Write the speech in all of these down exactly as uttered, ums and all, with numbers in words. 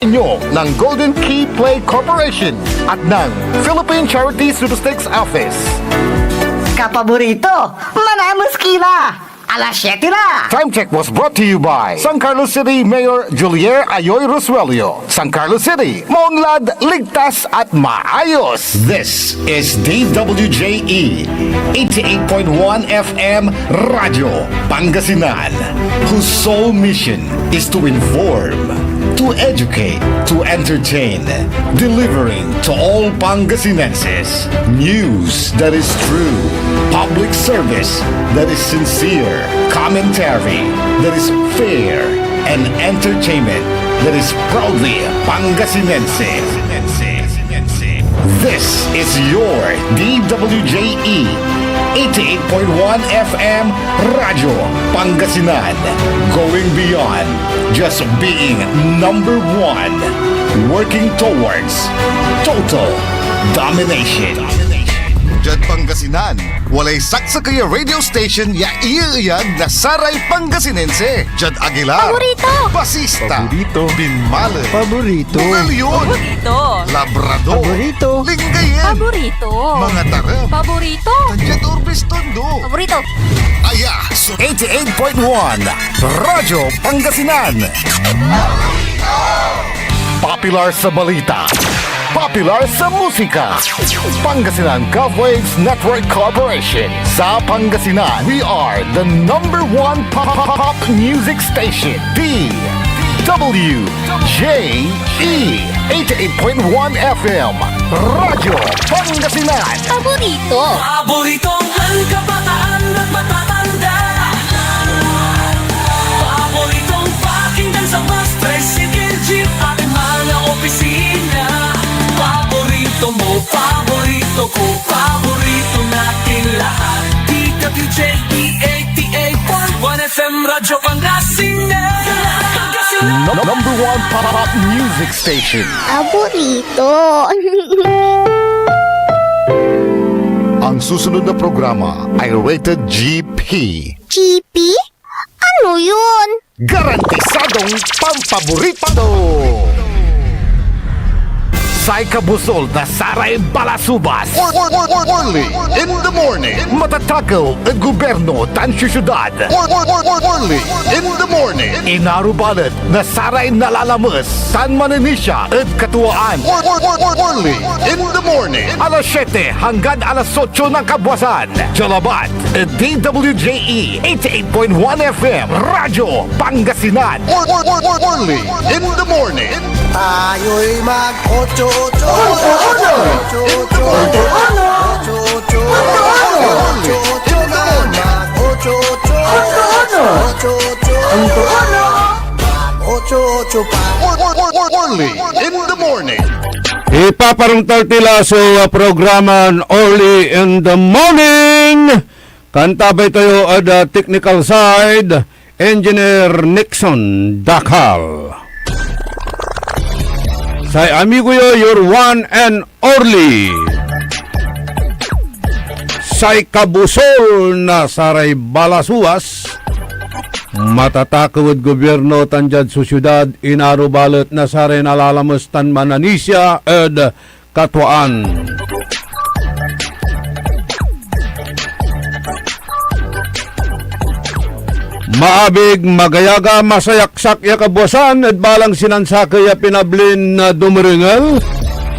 Inyo ng Golden Key Play Corporation at ng Philippine Charity Statistics Office. Kapaborito, manamos ki la! Alas siete la! Time check was brought to you by San Carlos City Mayor Julier Ayoy Rosuelio. San Carlos City, maunlad, ligtas at maayos. This is D W J E, eighty-eight point one F M Radio Pangasinan, whose sole mission is to inform, to educate, to entertain, delivering to all Pangasinenses news that is true, public service that is sincere, commentary that is fair, and entertainment that is proudly Pangasinense. This is your D W J E, eighty-eight point one F M Radyo Pangasinan, going beyond just being number one, working towards total domination. Diad Pangasinan, walay saksakey a radio station ya iyeeyag na saray Pangasinense. Diad Aguilar, Paborito! Basista, Paborito! Binmaley, Paborito! Bugallon, Paborito! Labrador, Paborito! Lingayen, Paborito! Mangatarem, Paborito! Diad Urbes, Tondo, Paborito! Aya so eighty-eight point one Radyo Pangasinan. Popular sa balita, popular sa musika. Pangasinan Gov Waves Network Corporation. Sa Pangasinan, we are the number one pop, pop, pop music station. D W J E, eighty-eight point one F M, Radyo Pangasinan. Paborito! Paboritong kabataan at matatanda. Paboritong pakinggan sa bus, tricycle, jeep at mga opisina. Paborito mo, paborito ko, paborito natin lahat. D W J E eighty-eight point one F M Radyo Pangasinan. Pangasinan. No-, number one pop music station. Paborito. Ang susunod na programa ay rated G P. G P? Ano yun? Garantisadong pampaborito! Say kabusol na saray balasubas. Or, or, or, or, Orly in the morning. Matatakew ed gobyerno tan syosyudad. Or, or, or, or, Orly in the morning. Inarubalet na saray nalalames tan mananisia ed katuaan. Or, or, or, or, Orly in the morning. Alas siete hanggan alas otso ng kabuasan. Diad labat ed D W J E eighty-eight point one F M, Radyo Pangasinan. Or, or, or, or, Orly in the morning. Tayo'y mag-ocho-ocho. Ocho-ocho. Ocho-ocho. Ocho-ocho. Ocho-ocho. Ocho-ocho. Ocho-ocho. Ocho-ocho. Mag-ocho-ocho pa. Or, or, or, or, Orly in the morning. Ipaparongtal ti la so, uh, programan Orly in the Morning. Kantabay tayo ed, uh, technical side, Engineer Nixon Dakal. Say amigo yo, your one and Orly. Say kabusol na saray balasuas, matatakew ed gobyerno tan diad sosyudad, inarubalet na saray nalalames tan mananisia ed katuaan. Maabig, magayaga, masayaksak ya kabuasan ed balang sinansakey a pinablin, ah, dumerengel.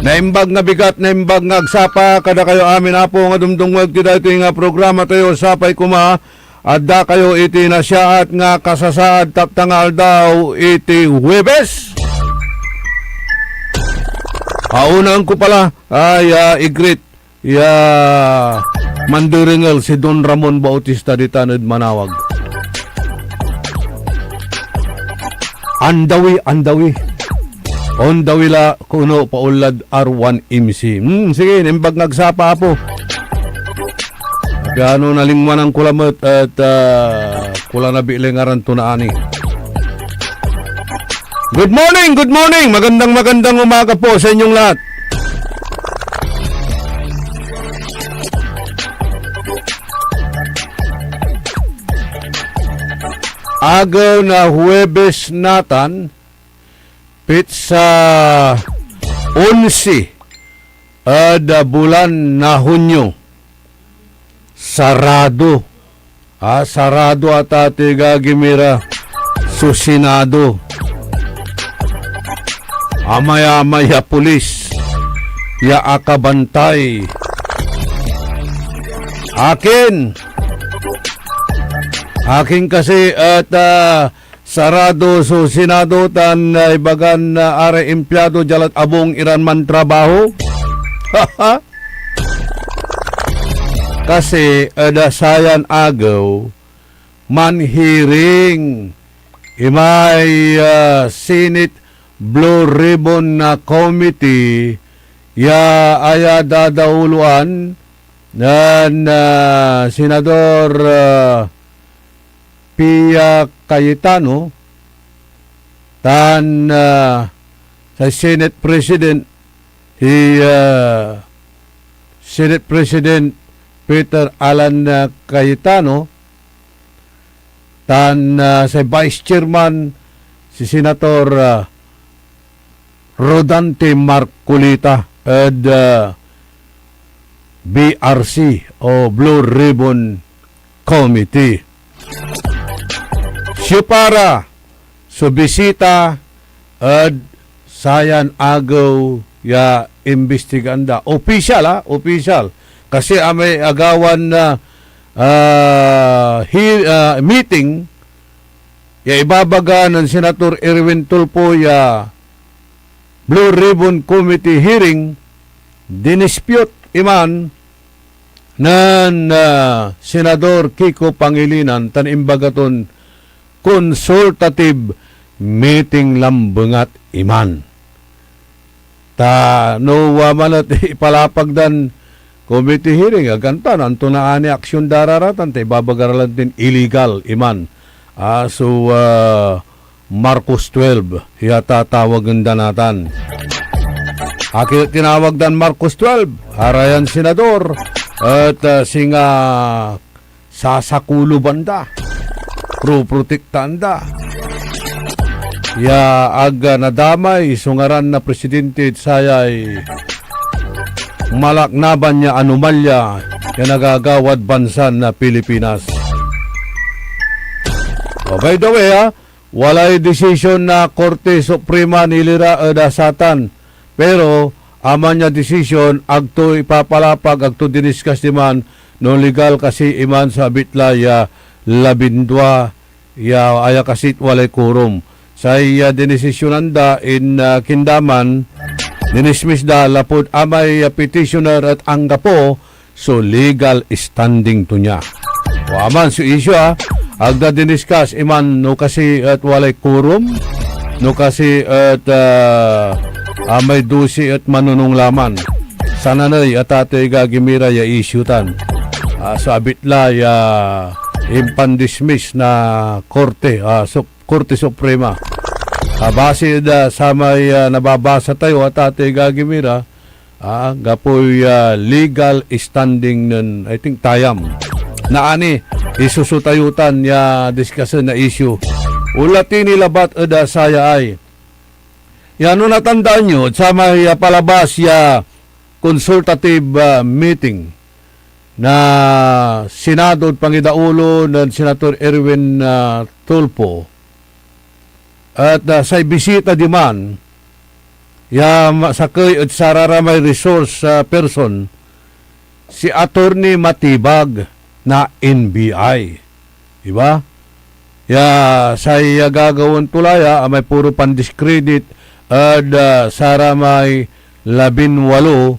Naimbag nga bigat, naimbag nga agsapa, kadakayo amin, Apo, nga dumdumweg ti daytoy nga programa tayo, sapay koma, adda kayo iti nasiaat nga kasasaad tapta nga aldaw iti Huwebes. Aunaan ko pala, ay, ah, i-greet ya manderengel si Don Ramon Bautista ditan ed manawag. Andawi, andawi. Ondawi la, kuno, paulad R one M C. Hmm, sige, nimbag nga agsapa, Apo. Piano nalingwanan ko lamet et, ah, kulang na bilingaran to na ani. Good morning, good morning. Magandang, magandang umaga po sa inyong lahat. Agew na Huwebes natan, Petsa onse ed, ah, bulan na Hunyo, sarado. Ah, sarado ata, tigagimira, so Senado. Amayamay ya pulis ya akabantay. Akin, akin kasi et, ah, sarado so Senado tan, ah, ibagan, ah, aray empleyado dia lad abung iran mantrabaho. Kasi ed, ah, sayan agew, manhiring imay, ah, Senate Blue Ribbon, ah, Committee ya aya dadauloan nen, ah, Senador, ah, Pia Cayetano tan, ah, say Senate President, hi, ah, Senate President Peter Alan, ah, Cayetano, tan, ah, say Vice Chairman, si Senator, ah, Rodante Marcoleta ed, ah, B R C o Blue Ribbon Committee. Siopara so bisita ed sayan agew ya imbistigaan da? Opisyal, ah, opisyal. Kasi amay agawan na, ah, hi-, ah, meeting ya ibabaga nen Senator Erwin Tulfo ya Blue Ribbon Committee hearing, dinispute iman nen, ah, Senador Kiko Pangilinan tan imbaga ton consultative meeting lan bengat iman. Ta no, ah, man et ipalapag dan committee hearing, ag anto, anto naani aksyon da ra ratan, ta ibabaga ra lan tin illegal iman. Ah, so, ah, Marcos twelve ya tatawagen da natan. Akin et tinawag dan Marcos twelve? Arayan senador et, ah, singa sasakuluban da, proprotektaan da ya ag, ah, nadamay so ngaran na presidente ed sayay malaknaban ya anomalya ya nagagawad bansan na Pilipinas. Oh, by the way, ah, walay desisyon na Korte Suprema nilira ed, ah, satan. Pero aman ya desisyon, ag to ipapalapag, ag to diniskas diman no legal kasi iman so abitla ya labindua ya aya kasi et walay quorum. Say, ah, dinisisyonan da in, ah, kindaman, dinismiss da lapud amay, ah, petitioner et anggapo so legal standing to nia. O aman so issue, ah, ag da diniskas iman no kasi et walay quorum, no kasi et, ah, amay dosi et manonong laman. Sananey a tatay gagimira ya issue tan, ah, so abitla ya impandismiss na korte, ah, so Korte Suprema. Ah, base da samay, ah, nababasa tayo, a tatay gagimira, ah, gapoy, ah, legal standing nen, I think, tayam. Naani, isusu tayo tan ya diskasen na issue. Onla ti ni labat ed, ah, saya ay. Ya no natandaan yo, samay, ah, palabas ya consultative, ah, meeting na Senado ed pangidaulo nen Senator Erwin, ah, Tulfo, et, ah, say bisita diman ya ma-, sakey ed sararamay resource, ah, person, si Attorney Matibag na N B I. Di ba? Ya say, ah, gagawaen to la ya, amay puro pandiscredit ed, ah, saramay labinwalo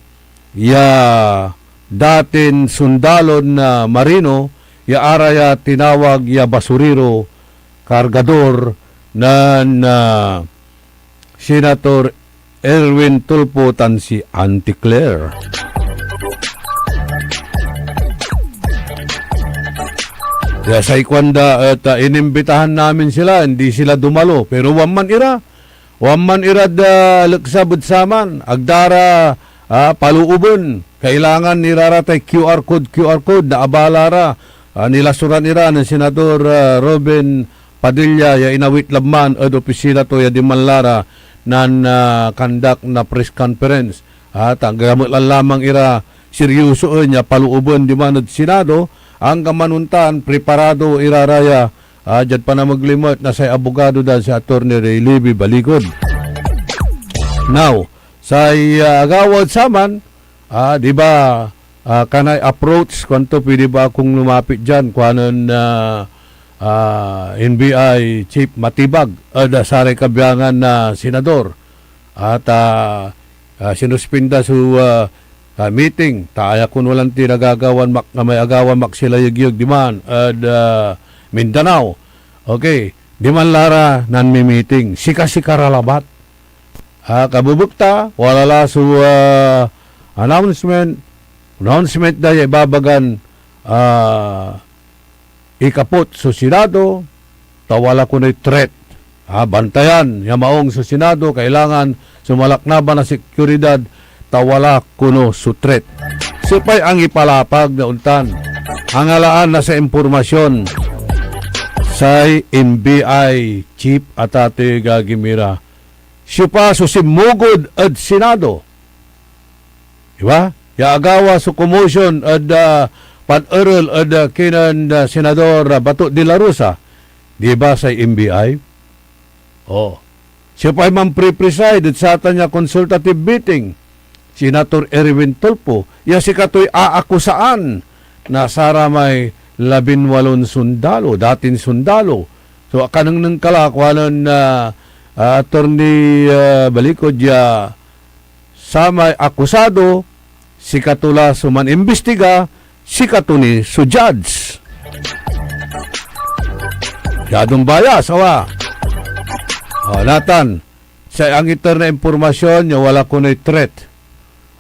ya datin sundalon, ah, marino ya ara ya tinawag ya basurero, kargador nen, ah, Senator Erwin Tulfo tan si Auntie Claire. Ya say kuanda et, ah, inimbitahan namin sila, hindi sila dumalo. Pero wan man ira, wan man irad, ah, leksab ed saman, ag da ra, ah, palooben. Kailangan nira ra tay Q R code, Q R code, naabala ra. Ah, nilasuran ira nen Senador, ah, Robin Padilla ya inawit la man ed opisina to ya dinman la ra nan, ah, conduct na press conference. Ah, ta anggamet lan lamang ira seryosoen ya palooben diman ed Senado, anggaman ontan preparado ira ra ya, ah, diad panamegley met na say abogado da si Attorney Ray Levy Balikod. Now, say, ah, agawa ed saman, ah, di ba, ah, can I approach, kuanto, pwede ba akong lumapit diyan, kuanen, ah, ah, N B I chief, matibag ed, ah, saray kabiangan na senador. At, ah, ah, sinuspinda so, ah, ah, meeting, ta aya kono lanti nagagawan mak-, amay agawan maksila yegyeg diman ed, ah, Mindanao. Okay, diman la ra nanmi-meeting, sika-sika ra labat. Ah, kabebekta, wala la so, ah, announcement, announcement da ya ibabagan, ah, ikaput so Senado, ta wala konoy threat. Ah, bantayan ya maong so Senado, kailangan so malaknaban a seguridad, ta wala kono so threat. Siopay angipalapag na ontan? Angalaan na say impormasyon, say N B I chief, atatey, gagimira. Siopa so sinmugod ed Senado? Di ba? Ya agawa so commotion ed, ah, pad-erel ed, ah, kinen, ah, Senador, ah, Bato de la Rosa. Di ba say N B I? Oh. Siopay manpre-preside ed satan ya consultative meeting? Senator Erwin Tulfo, ya sikatoy aakusaan na saramay labinwalon sundalo, datin sundalo. So, akanengneng ka la, kuanen, ah, ah, Attorney, ah, Balikod, ya samay akusado, sikato la so man-imbestiga, sikato ni so judge. Masyadong bias, awa. O, natan, say angiter na impormasyon ya wala konoy threat,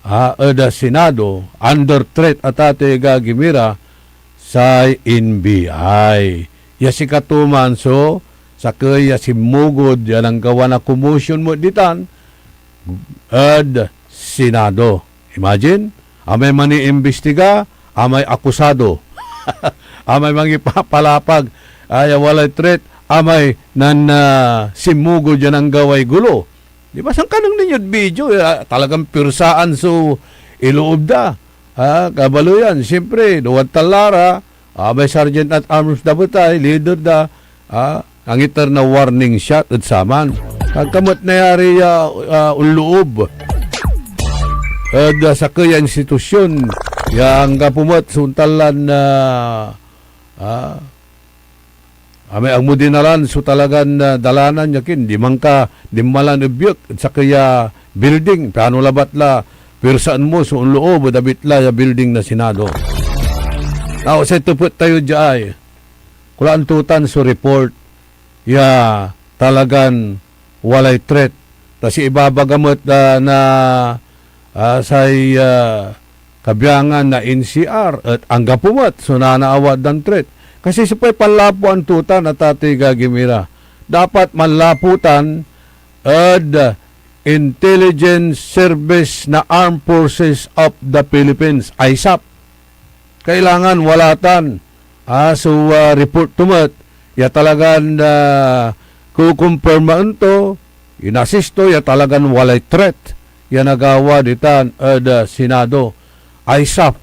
ah, ed, ah, Senado, under threat, atatey, gagimira, say N B I. Ya sikato man so sakey ya sinmugod ya nanggawa na commotion met ditan ed Senado. Imagine, amay maniimbestiga, amay akusado, amay mangipapalapag, ay, walay threat, amay nan, ah, sinmugod ya nanggaway gulo. Di ba, sankanengneng yod video, ah, talagan pirsaan so iloob da. Ah, kabaleyan, siyempre, duwad Talara, ah, may Sergeant at Arms da betay, leader da, ah, angiter na warning shot ed saman. Agka met nayari ya, ah, onloob ed, ah, sakey ya institusyon ya anggapo met so ontan lan, ah, ah, amay agmo dinalan so talagan, ah, dalanan ya kin, diman ka dinmalan ed biek ed sakey ya building, piano labat la, pirsaen mo so onloob ed abitla ya building na Senado. Now, say tepet tayo diay, kulaan to tan so report ya talagan walay threat. Ta si ibabaga met, ah, na, ah, say, ah, kabiangan na N C R et anggapo met so nanaawat dan threat. Kasi siopay panlapuan to tan, atatey, gagimira? Dapat manlapu tan ed Intelligence Service na Armed Forces of the Philippines, ISAF. Kailangan wala tan, ah, so, ah, report to met ya talagan, ah, kukumpirmaen to, inasisto ya talagan walay threat ya nagawa ditan ed, ah, Senado. ISAF.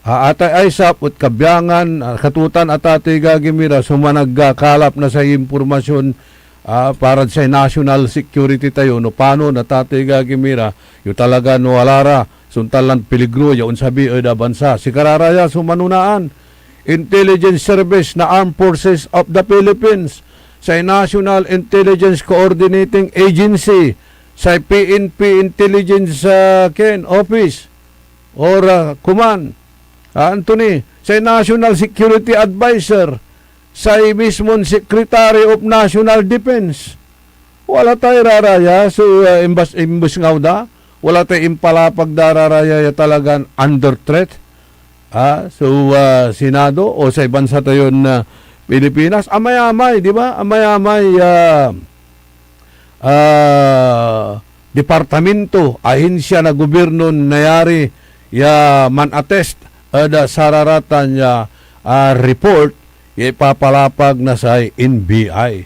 Ah, atay ISAF et kabiangan, ah, katotan, atatey, gagimira, so managkalap na say impormasyon, ah, parad say national security tayo, no panon, atatey, gagimira, yo talagan wala ra so ontan lan peligro ya onsabi ed a bansa. Sikara ra ya so manonaan. Intelligence Service na Armed Forces of the Philippines, say National Intelligence Coordinating Agency, say P N P Intelligence, ah, ken Office or, ah, Command, ah, Anthony, say National Security Advisor, say mismon Secretary of National Defense. Wala tay raraya so, ah, imbas-, imbesngaw da. Wala tay impalapag da raraya ya talagan under threat, ah, so, ah, Senado o say bansa tayon, ah, Pilipinas. Amayamay, di ba? Amayamay, ah, ah, departamento, ahensya na gobyernon nayari ya man-attest ed, ah, sararatan ya, ah, report ya ipapalapag na say N B I.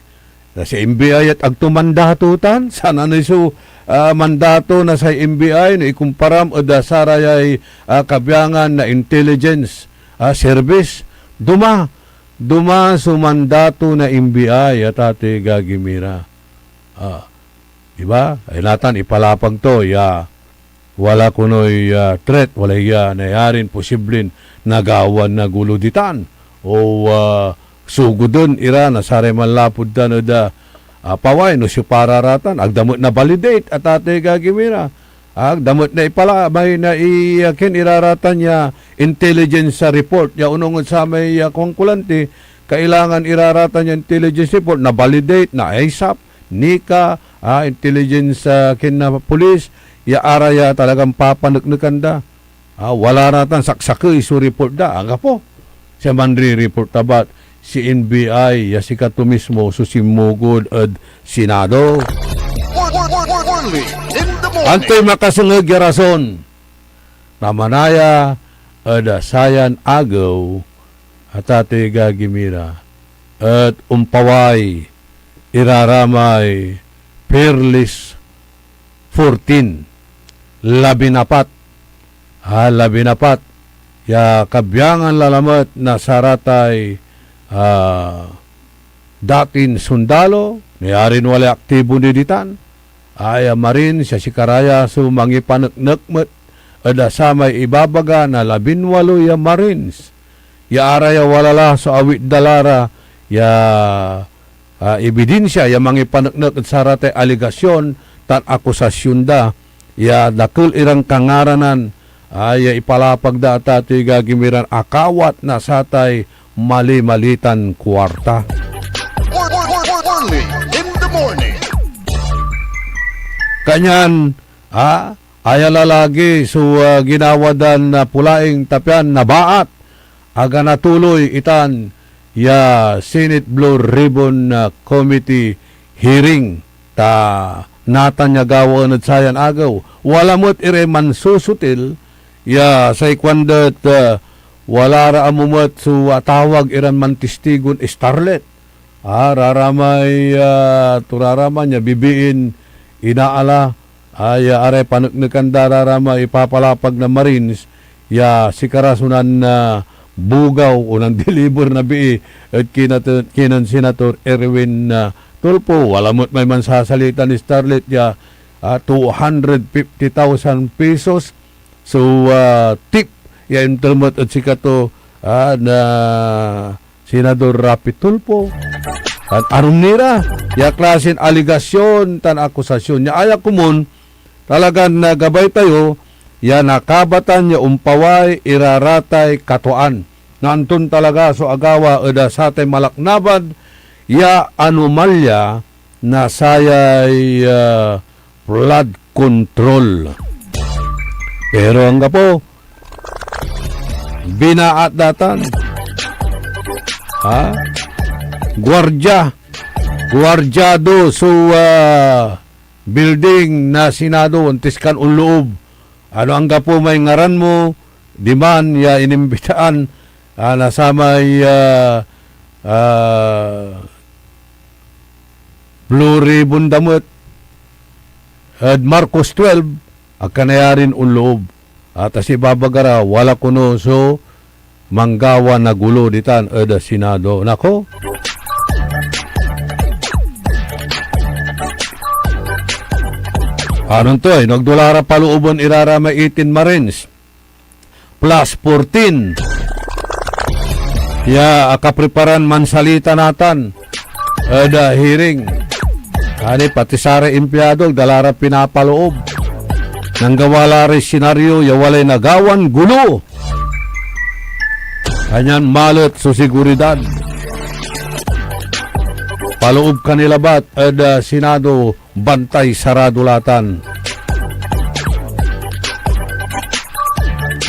Na say M B I et agto mandato tan, sananey so, ah, mandato na say M B I no ikumparam ed, ah, sarayay, ah, kabiangan na intelligence, ah, service. Duma, duma so mandato na M B I, atatoy gagimira. Ah, di ba? Ay natan ipalapag to ya wala konoy, ah, threat, walay, ah, nayarin posibleng nagawan na gulo ditan o, ah, sugoden ira na saray manlapud tan ed, ah, ah, paway no siopa ra ratan. Agda met na-validate, atatoy gagimira. Agda met na ipala-, may na i-, akin iraratan ya intelligence, ah, report ya onung ed samay, ah, kuankulanti, kailangan iraratan ya intelligence report, na-validate na ISAP, NICA, ah, intelligence, ah, ken na pulis, ya ara ya talagan papaneknekan da. Ah, wala ra tan saksakey so report da, anggapo. Say manri-report labat si N B I, ya sikato mismo so sinmugod ed Senado. Only in the morning. Antoy makasengeg ya rason na manaya ed sayan agew, atatoy gagimira, et ompaway iraramay Peerless fourteen, labinapat, ah, labinapat ya kabiangan la lamet na saratay, ah, datin sundalo, nayarin walay aktibo ni ditan, ay, ah, Marines, ya sikara ya so mangipaneknek met ed, ah, samay ibabaga na labinwalo ya Marines, ya ara ya wala la so awit da la ra ya, ah, ebidinsia ya mangipaneknek ed saratay aligasyon tan akusasyon da, ya dakel iran kangaranan, ah, ya ipalapag da, atatoy gagimiran akawat na satay mali-malitan kuarta. Only in the morning. Kanyan, ah, aya la lagi so, ah, ginawa dan, ah, pulaing tapian na baat, aga natuloy itan ya Senate Blue Ribbon, ah, Committee hearing, ta natan ya gawaen ed sayan agew. Wala met iray mansusutil ya say kuandet, ah, wala ra amumet so atawag iran mantistigon Starlet. Ah, raramay, ah, turaraman ya bibiin inaala, ah, ya aray paneknekan da raramay ipapalapag na Marines, ya sikara so nan, ah, bugaw o nandeliver na bii ed kinat-, kinen Senator Erwin, ah, Tulfo. Wala met may mansasalitan Starlet ya, ah, two hundred fifty thousand pesos so, ah, tip ya inter met ed sikato, ah, na Senador Raffy Tulfo. Tan arum ni ra ya klasin aligasyon tan akusasyon ya aya komon, talagan, ah, gabay tayo ya nakabatan ya ompaway iraratay katuaan. No anton talaga so agawa ed, ah, satay malaknaban ya anomalya na sayay, ah, flood control. Pero anggapo, binaat da tan. Ha? Guardia. Guardiado so, ah, building na Senado, antis kan onloob. Ano anggapo may ngaran mo, diman ya inimbitaan, ah, na samay, ah, ah, Blue Ribbon da met ed Marcos twelve, ag ka nayarin onloob. Ah, ta say ibabaga ra, wala kono so manggawa na gulo ditan ed Senado. Nako. Anon to, eh, no agdo la ra palooben iraramay eighteen Marines plus fourteen ya akapreparan mansalita natan ed, ah, hearing. Ani, pati saray empleyado, agda la ra pinapaloob. Nanggawa la ray senaryo ya walay nagawan gulo. Kanyan malet so seguridad. Paloob ka ni labat ed, ah, Senado, bantay sarado la tan.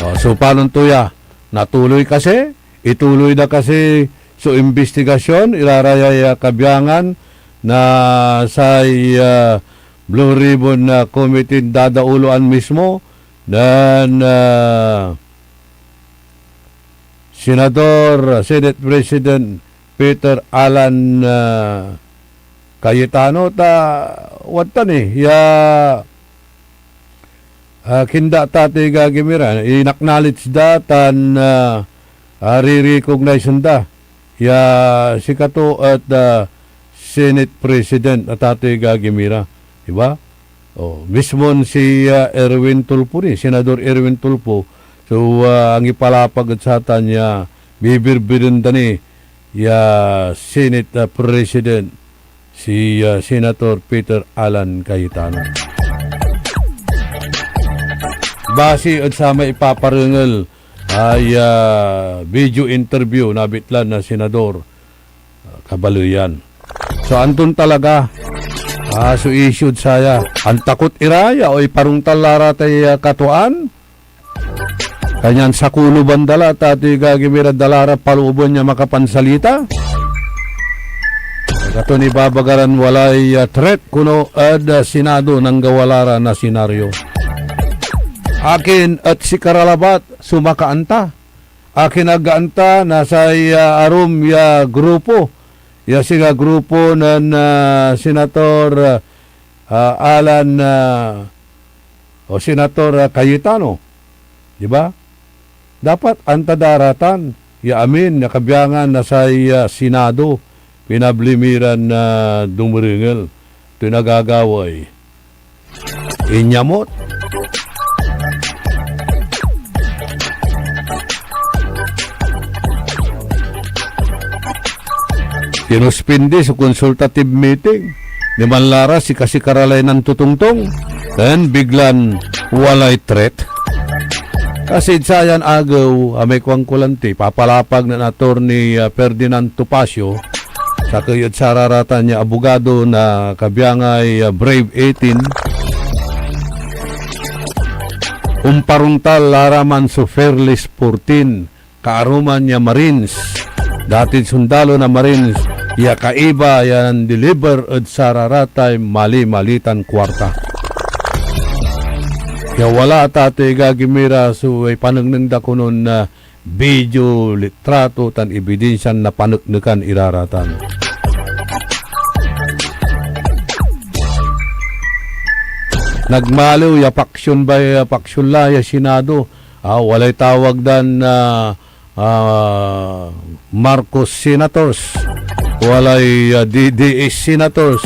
O, so, panon to ya? Natuloy kasi? Ituloy da kasi so imbestigasyon, irarayay, ah, kabiangan na say, ah, Blue Ribbon, ah, Committee dadauloan mismo nen, ah, Senador, Senate President Peter Alan, ah, Cayetano, ta wadtan ni ya, ah, kinda ta ti gagimira, in-acknowledge da tan, ah, ah, re-recognize da ya sikato et, ah, Senate President a ta ti gagimira, di ba? Oh, mismon si, ah, Erwin Tulfo ni, Senador Erwin Tulfo, so, ah, angipalapag ed satan ya bibirbiren da ni ya Senate, ah, President, si, ah, Senator Peter Alan Cayetano. Basi ed samay ipaparengel ay, ah, video interview na bitlan na senador, ah, kabaleyan. So, anton talaga, ah, so issue ed saya? Antakot ira ya o iparungtal la ra tay, ah, katuaan? Kanyan sakuluban da la, ta atoy gagimira da la ra palooben ya makapansalita. Katon ibabagaran walay, ah, threat kono ed, ah, Senado, nanggawa la ra na senaryo. Akin et sikara labat so makaanta? Akin ag anta na say, ah, arum ya grupo, ya singa grupo nen, ah, Senator, ah, Alan, ah, o Senator, ah, Cayetano, di ba? Dapat anta da ra tan ya amin ya kabiangan na say, ah, Senado, pinabli mi ran, ah, dumerengel toy nagagawa, eh. Inyamot. Sinuspindi so consultative meeting. Diman la ra, sikasikara lay nantotongtong, tan biglan walay threat. Kasi ed sayan agew, amay kuanko lanti, papalapag nen Attorney, ah, Ferdinand Topacio, sakey ed sararatan ya abogado na kabiangay, ah, Brave eighteen, omparungtal la ra man so Fearless fourteen, kaaruman ya Marines, datid sondalo na Marines ya kaiba ya nandeliver ed sararatay mali-malitan kuarta. Ya wala ta toy gagimira so ipanengneng da konon, ah, video, litrato, tan ebidinsian napaneknekan ira ra tan. Nagmaliw ya paksyon bay, paksyon la ya Senado, ah, walay tawag dan, ah, ah, Marcos senators, walay, ah, D D S senators.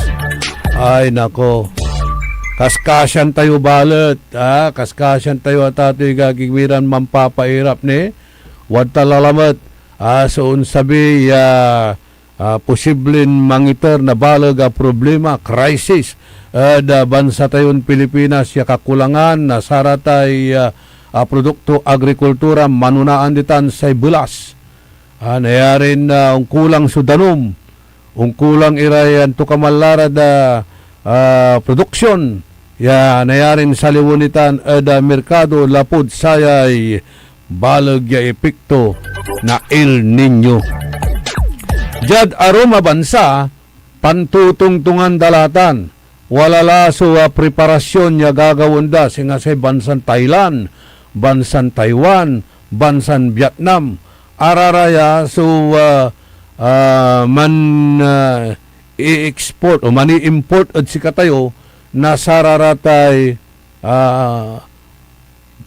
Ay, nako. Kaskasian tayo balet, ah, kaskasian tayo a ta toy gagimira ran mampapairap ni. Wadta la lamet, ah, so onsabi ya ah, posibleng mangiter na baleg a problema, crisis, ed, ah, bansa tayon Pilipinas ya kakulangan na saratay, ah, ah, produkto agrikultura, manonaan ditan say belas. Ah, nayarin, ah, onkulang so danum, onkulang ira yan antokaman la rad, ah, ah, produksyon ya nayarin saliwen itan ed, ah, merkado lapud sayay baleg ya epekto na El Niño. Diad arum a bansa, pantotongtongan da la tan. Wala la so, ah, preparasyon ya gagawaen da, singa say bansan Thailand, bansan Taiwan, bansan Vietnam. Araraya so, ah, ah, man, ah, i-export o mani-import ed sikatayo na sararatay, ah,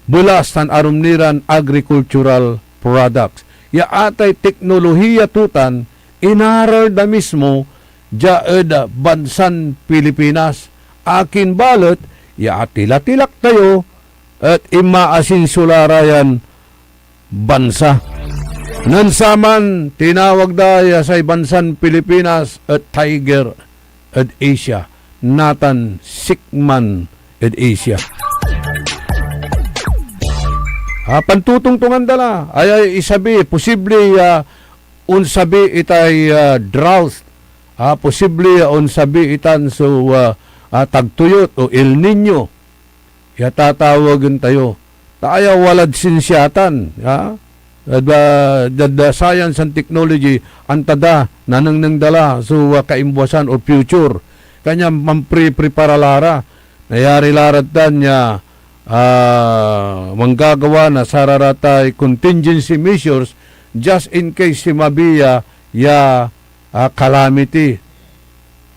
belas tan arum ni ran agricultural products. Ya atay teknolohiya to tan inaral da mismo dia ed bansan Pilipinas. Akin balet ya atilatilak tayo et imaasinso la ra yan bansa. Nen saman tinawag da ya say bansan Pilipinas et tiger ed Asia, natan sikman ed Asia. Ah, pantotongtongan da la, ay, ay isabi, posible ya onsabi itay, ah, drought. Ah, posible ya onsabi itan so, ah, ah, tagtuyot o El Niño ya tatawagen tayo. Ta aya walad sinsiatan, ha? Ed, ah, diad, ah, science and technology, anta da, nanengneng da la so, ah, kaimbuasan o future. Kanyan manpreprepara la ra. Nayari la rad tan ya, ah, manggagawa na sararatay contingency measures just in case sinmabi ya, ya, ah, calamity.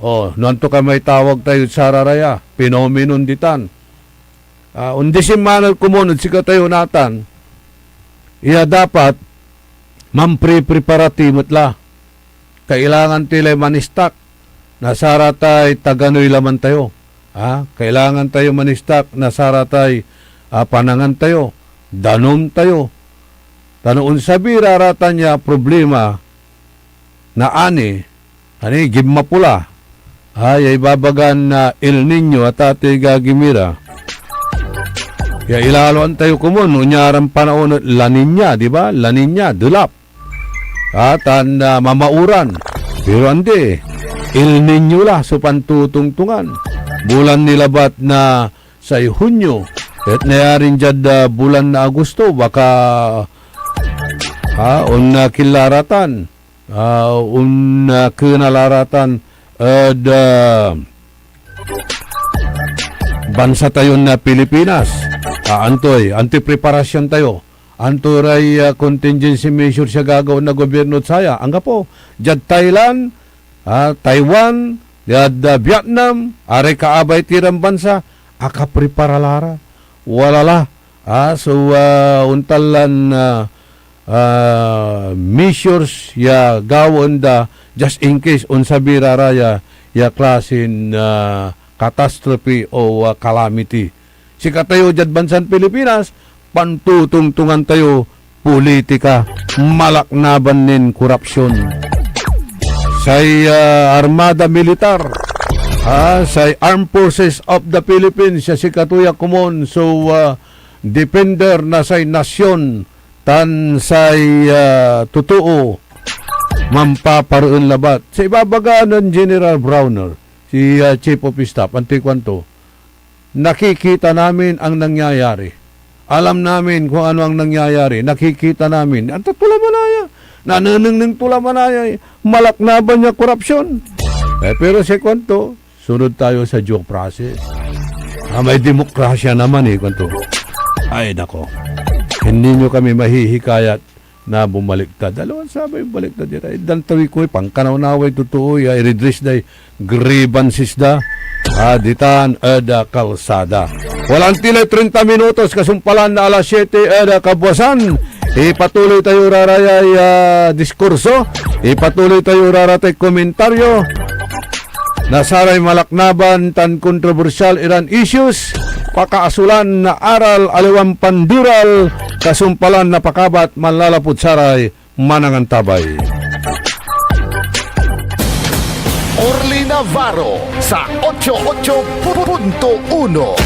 O, no anto ka may tawag tayod sararaya, pinominon ditan. Ah, ondisiman ed komun ed sikatayo natan, ya dapat mamprepreparati met la. Kailangan ti lay manistak na saratay taganoy laman tayo. Ah, kailangan tayo manistak na saratay, ah, panangan tayo, danum tayo. Ta no onsabi ra ratan ya problema na ani, ani, ginmapula, ah, ya ibabagan na El Niño, a tatay gagimira. Ya ilaloan tayo komun, onya ran panaon et La Niña, di ba? La Niña, delap. Ah, tan, ah, mamauran. Pero andi, El Niño la so pantutungtungan. Bulan ni labat na say Hunyo, et nayarin diad, ah, bulan na Agosto, baka, ah, on, ah, kinlaratan, ah, on, ah, kenlaratan ed, ah, bansa tayon, ah, Pilipinas. Ah, antoy, antoy preparasyon tayo? Anto ray, ah, contingency measures ya gagawaen na gobyerno ed saya? Anggapo, diad Thailand, ah, Taiwan, diad, ah, Vietnam, aray kaabay ti ran bansa, akaprepara la ra. Wala la. Ah, so, ah, ontan lan, ah, ah, measures ya gawaen da just in case onsabi ra ra ya, ya klasin, ah, catastrophe o, ah, calamity. Sikatayo diad bansan Pilipinas, pantutungtungan tayo politika, malaknaban nin korupsyon. Say, ah, Armada Militar, ah, say Armed Forces of the Philippines, ya sikato ya komun so, ah, defender na say nasyon tan say, ah, totoo, mampapareen labat. Sa ibabaga nen General Browner, si, ah, Chief of Staff, antoy kuanto, "Nakikita namin ang nangyayari. Alam namin kung ano ang nangyayari. Nakikita namin." Anto to la manaya? Nanenengneng to la manaya, eh. Malaknaban ya korupsyon. Eh, pero si kuanto, sunod tayo sa due process. Ah, may demokrasya naman, eh, kuanto. Ay, nako. Hindi nyo kami mahihikayat na bumaliktad. Aliwan sabay baliktad ira. Itdan tawi koy pankanawnaway totoo ya i-redress day grievances da, ah, ditan ed, ah, kalsada. Walang tilay treinta minutos kasumpalan na alas siete ed, ah, kabuasan. Ipatuloy tayo rarayay, ah, diskurso. Ipatuloy tayo raratay komentaryo na saray malaknaban tan kontrobersyal iran issues, pakaasolan na aral, aliwan panderal, kasumpalan na pakabat manlalapud saray manangantabay. Orly Navarro sa ocho ocho punto uno.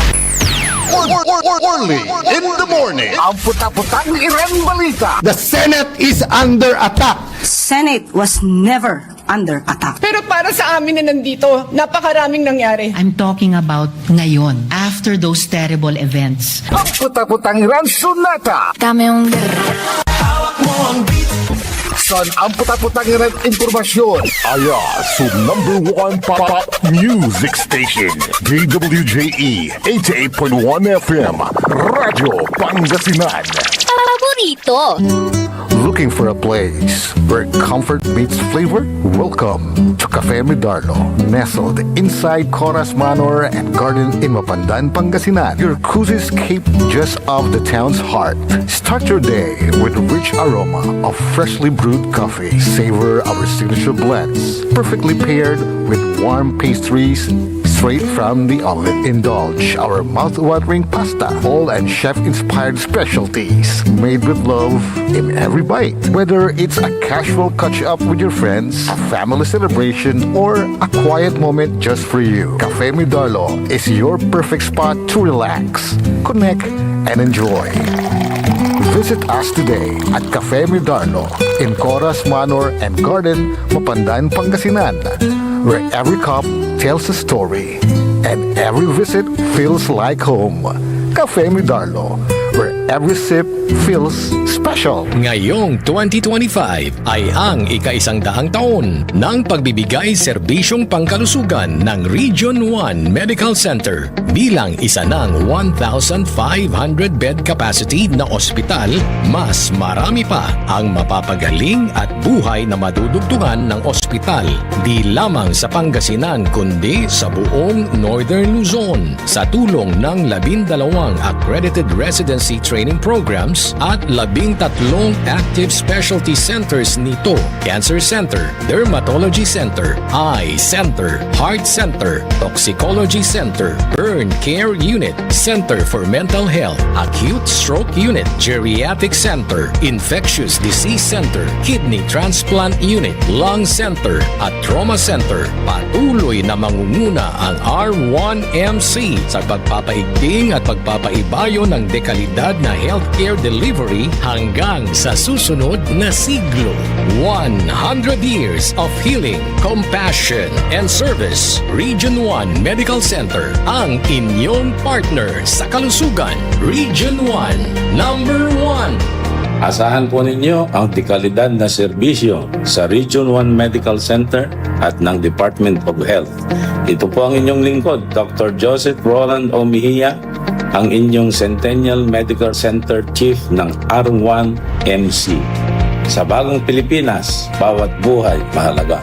Or, or, or, Orly in the morning. Ang puta-putang iran balita. The Senate is under attack. Senate was never under attack. Pero para sa amin na nandito, napakaraming nangyari. I'm talking about ngayon, after those terrible events. Ang puta-putang iran sonata. Dame un San ang puta-putang iran impormasyon? Aya so number one pop music station, D W J E eighty-eight point one F M, Radyo Pangasinan. Paborito. Looking for a place where comfort meets flavor? Welcome to Cafe Midarlo, nestled inside Coras Manor and Garden in Mapandan, Pangasinan. Your cozy escape just off the town's heart. Start your day with rich aroma of freshly brewed coffee. Savor our signature blends, perfectly paired with warm pastries straight from the oven. Indulge our mouth-watering pasta, bowl and chef-inspired specialties, made with love in every bite. Whether it's a casual catch-up with your friends, a family celebration, or a quiet moment just for you, Cafe Midarlo is your perfect spot to relax, connect, and enjoy. Visit us today at Cafe Midarlo in Coras Manor and Garden, Mapandan, Pangasinan, where every cup tells a story and every visit feels like home. Cafe Midarlo, where Every sip feels special. Ngayong twenty twenty-five ay ang ikaisang daang taon ng pagbibigay serbisyong pangkalusugan ng Region one Medical Center. Bilang isa ng one thousand five hundred bed capacity na ospital, mas marami pa ang mapapagaling at buhay na madudugtungan ng ospital, di lamang sa Pangasinan kundi sa buong Northern Luzon. Sa tulong ng labindalawang accredited residency training programs at labintatlong active specialty centers nito, Cancer Center, Dermatology Center, Eye Center, Heart Center, Toxicology Center, Burn Care Unit, Center for Mental Health, Acute Stroke Unit, Geriatric Center, Infectious Disease Center, Kidney Transplant Unit, Lung Center, at Trauma Center. Patuloy na mangunguna ang R one M C sa pagpapaigting at pagpapaibayo ng dekalidad na healthcare delivery hanggang sa susunod na siglo. One hundred years of healing, compassion, and service. Region one Medical Center, ang inyong partner sa kalusugan. Region one, number one. Asahan po ninyo ang dekalidad na serbisyo sa Region one Medical Center at ng Department of Health. Ito po ang inyong lingkod, Doctor Joseph Roland O. Mejia, ang inyong Centennial Medical Center Chief ng R one M C. Sa bagong Pilipinas, bawat buhay mahalaga.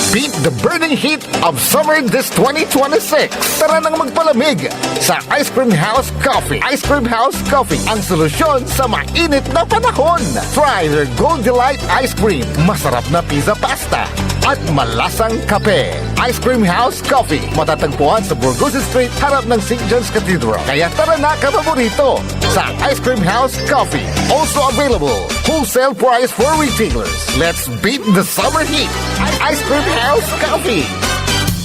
Beat the burning heat of summer this twenty twenty-six. Tara nang magpalamig sa Ice Cream House Coffee. Ice Cream House Coffee, ang solusyon sa mainit na panahon. Try their Gold Delight Ice Cream, masarap na pizza pasta, at malasang kape. Ice Cream House Coffee, matatagpuan sa Burgos Street, harap ng Saint John's Cathedral. Kaya tara na, kapaborito, sa Ice Cream House Coffee. Also available, wholesale price for retailers. Let's beat the summer heat. Ice Cream House Coffee.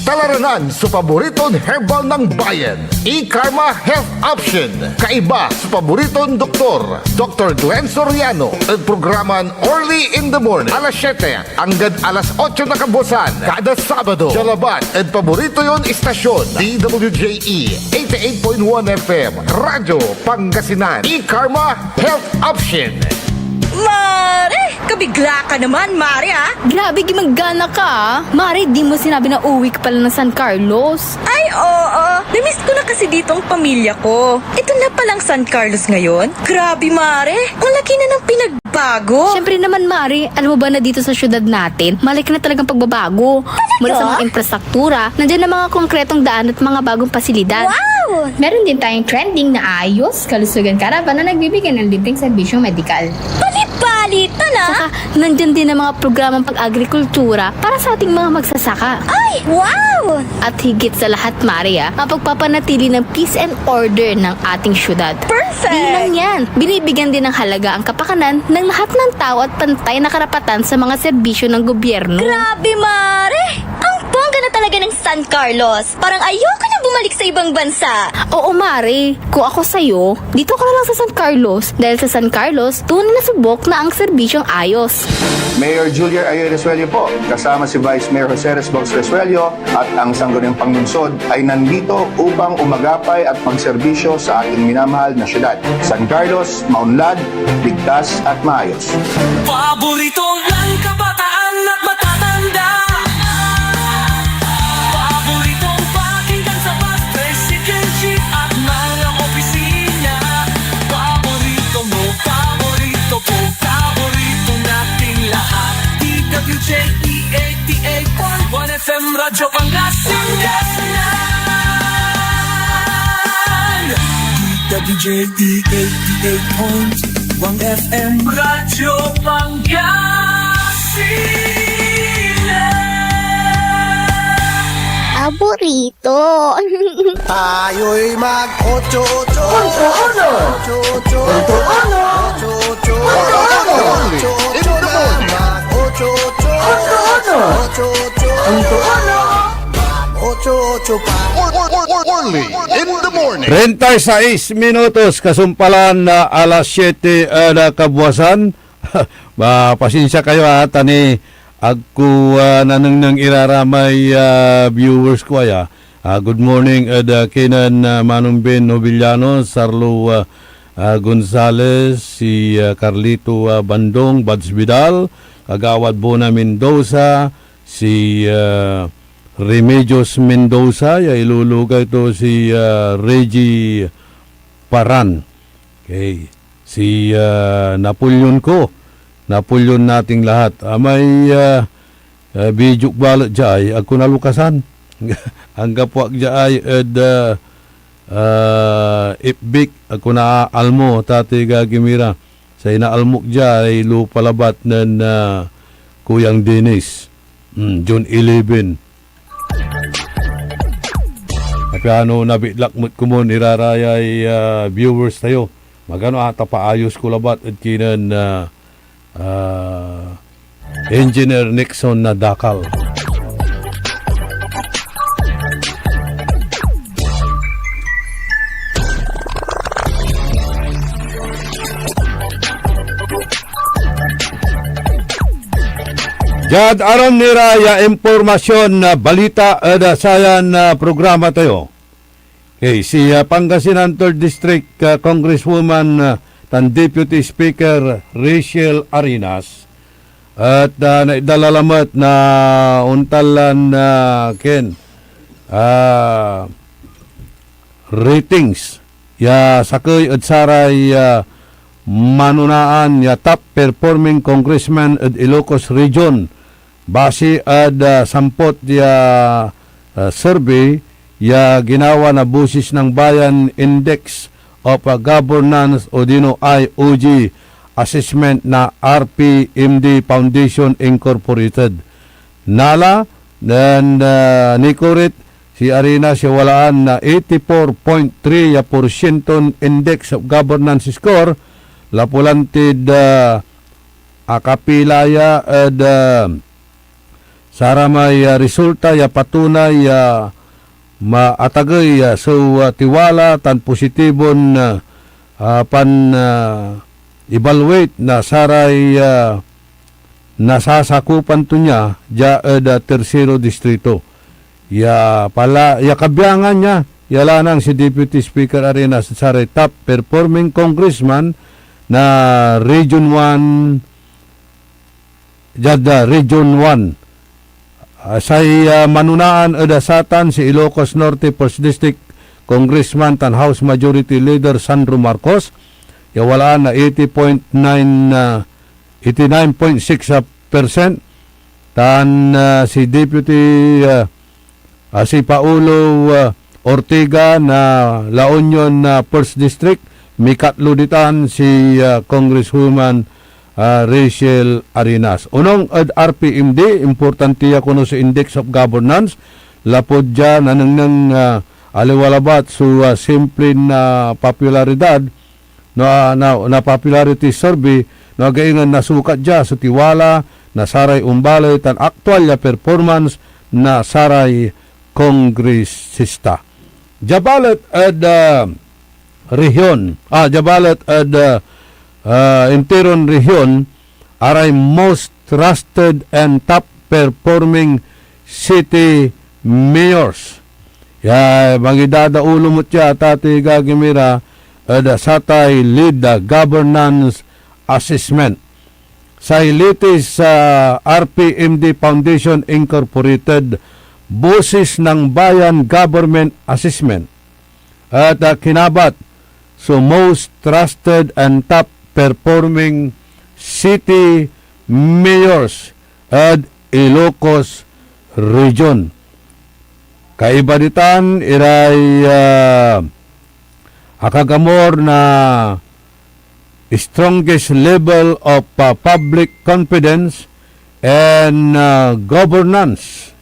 Talaranan so paboriton herbal ng bayan, E-Karma Health Option. Kaiba so paboriton doktor, Doctor Glenn Soriano, ed programan Early in the Morning, alas siete anggad alas otso na kabuasan, kada Sabado. Dia labat ed paborito yon istasyon, D W J E eighty-eight point one F M, Radyo Pangasinan. E-Karma Health Option. Mare! Kabigla ka naman, Mare, ah! Grabe, gumagana ka, ah! Mare, di mo sinabi na uwi ka pala ng San Carlos. Ay, oo. Namiss ko na kasi ditong pamilya ko. Ito na palang San Carlos ngayon. Grabe, Mare. Ang laki na ng pinagbago. Siyempre naman, Mare. Alam mo ba na dito sa syudad natin, malaki na talagang pagbabago. Talaga? Mula sa mga infrastruktura, nandiyan na mga konkretong daan at mga bagong pasilidad. Wow! Meron din tayong trending na Ayos Kalusugan Caravan na nagbibigay ng libreng serbisyong medikal. Bali-bali, tala! Saka, nandiyan din ang mga programang pag-agrikultura para sa ating mga magsasaka. Ay, wow! At higit sa lahat, Mare, ah, ang pagpapanatili ng peace and order ng ating syudad. Perfect! Di lang yan, binibigyan din ng halaga ang kapakanan ng lahat ng tao at pantay na karapatan sa mga serbisyo ng gobyerno. Grabe, Mare! Ang bongga na talaga ng San Carlos! Parang ayoko na bumalik sa ibang bansa! Oo, Mare. Kung ako sa'yo, dito ka na lang sa San Carlos. Dahil sa San Carlos, tunay na subok na ang serbisyong ayos. Mayor Julier Ayo Resuello po, kasama si Vice Mayor Jose Resbos Resuello at ang sangguniang panlungsod ay nandito upang umagapay at magserbisyo sa ating minamahal na syudad. San Carlos, maunlad, ligtas at maayos. Paborito ng kabataan at matatanda. Paboritong pakinggan sa bus, tricycle, jeep at mga opisina. Paborito mo, paborito ko, paborito nating lahat. D W J E eighty-eight point one F M Radyo Pangasinan. D W J E eighty-eight point one F M Radyo Pangasinan. Paborito. Tayo'y mag-ocho-ocho. Ocho-ocho. Ocho-ocho. Ocho-ocho. Ocho-ocho. Ocho-ocho. Mag-ocho-ocho. Ocho-ocho. Ocho-ocho. Mag-ocho-ocho pa. Or, or, or, or, early in the morning. Treinta y seis minutos, kasumpalan na alas siete, ah, na kabuasan. Ba, pasensya kayo, ha, ta ni agko, ah, nanengneng iraramay, ah, viewers ko aya. Ah, good morning ed, ah, kinen, ah, Manong Ben Nobiliano, Sarlo, ah, ah, Gonzales, si, ah, Carlito, ah, Bandong, Bads Vidal, Kagawad Bona Mendoza, si, ah, Remedios Mendoza, ya ilulugay to si, ah, Reggie Paran. Okay. Si, ah, Napoleon ko, Napoleon nating lahat. Amay, ah, ah, video balet diay, agko nalukasan. Anggapo ak diay ed, ah, ah, F B, agko naalmo, tati gagimira. Say naalmok diay lupa labat nen, ah, Kuyang Dennis. Hmm, June eleven. Apiano nabitlak met komon irarayay, ah, viewers tayo. Magano ata paayos ko labat ed kinen, ah, ah, Engineer Nixon na dakal. Diad arum ni ra ya impormasyon na balita ed, ah, sayan, ah, programa tayo. Okay, si, ah, Pangasinan Third District, ah, Congresswoman, ah, tan Deputy Speaker Rachel Arenas et, ah, naitdan la lamet na ontan lan, ah, ken, ah, ratings ya sakey ed saray, ah, manonaan ya top performing congressman ed Ilocos Region, basi ed, ah, sampot ya, ah, survey ya ginawa na Voces ng Bayan Index of, ah, Governance, odino I O G assessment na R P M D Foundation Incorporated. Nala nen, ah, nikorit si Arenas ya walaan na eighty-four point three ya porsienton Index of Governance score, lapu lan tid, ah, akapila ya ed, ah, saramay, ah, resulta ya patunay ya maatagey, ah, so, ah, tiwala tan positibon, ah, ah, pan, ah, evaluate na saray, ah, nasasakupan to nia dia ed, ah, Tersero Distrito. Ya pala, ya kabiangan nia, ya lanang si Deputy Speaker Arenas, saray top performing congressman na Region one, diad, ah, Region one. Ah, say, ah, manonaan ed, ah, satan si Ilocos Norte First District Congressman tan House Majority Leader Sandro Marcos, ya walaan na eighty point nine, ah, eighty nine point six percent, tan, ah, si Deputy, ah, ah, si Paolo, ah, Ortega na La Union na First District, mikatlo ditan si, ah, Congresswoman, ah, Rachel Arenas. Onong ed R P M D, importante ya kono so Index of Governance, lapud dia nanengneng, ah, aliwa labat so, ah, simplin, ah, popularidad, no, ah, na, na popularity survey, no, againgen nasukat dia so tiwala na saray ombaley tan aktual ya performance na saray kongresista. Dia balet ed, ah, rehiyon, ah, dia balet ed, ah, ah, interon rehiyon, aray most trusted and top performing city mayors. Ya mangidadaolo met ya, tati gagimira, ed satay lead, ah, governance assessment. Say latest, ah, R P M D Foundation Incorporated, Boses ng Bayan Government Assessment, et, ah, kinabat so most trusted and top performing city mayors ed Ilocos Region. Kaiba ditan iray, ah, akagamor na strongest level of, ah, public confidence and, ah, governance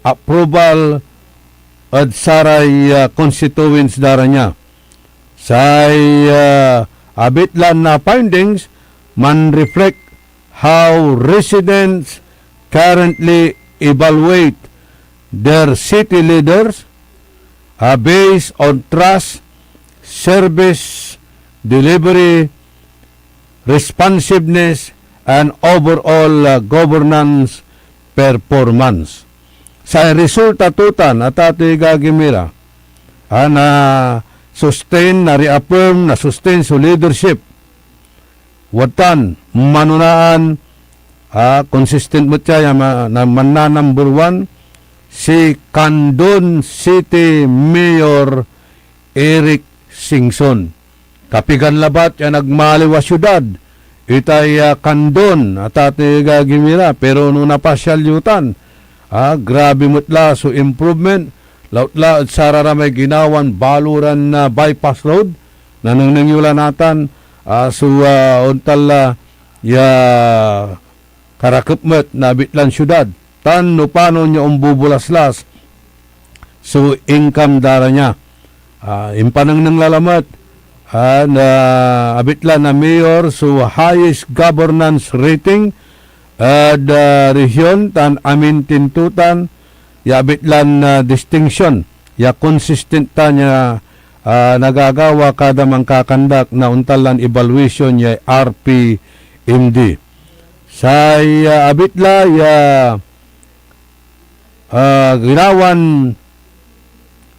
approval ed saray, ah, constituents da ra nia. Say, ah, abitlan na findings man-reflect how residents currently evaluate their city leaders, ah, based on trust, service delivery, responsiveness, and overall, ah, governance performance. Say resulta to tan, atatoy gagimira, a, na-sustain, na-reaffirm, na-sustain so leadership. Wadtan, manonaan, a, consistent met ya, ya ma-, na, manna number one, si Candon City Mayor Eric Singson. Kapigan labat ya nagmaliw a siudad itay, ah, Candon, atatoy gagimira, pero no napasyal yo tan, ah, grabe met la so improvement, lautla ed sararamay ginawan baloran na bypass road, nanengneng yo la natan, ah, so, ah, ontan la ya karakep met na abitlan siudad, tan no panon ya ombubulaslas so income da ra nia. Ah, impanengneng la lamet, ah, na abitlan a mayor so highest governance rating ed, ah, rehiyon tan amin tintutan ya abitlan, ah, distinction ya consistent tan ya, ah, nagagawa kada mankakandak na ontan lan evaluation ya R P M D. Say, ah, abitla ya, ah, ginawan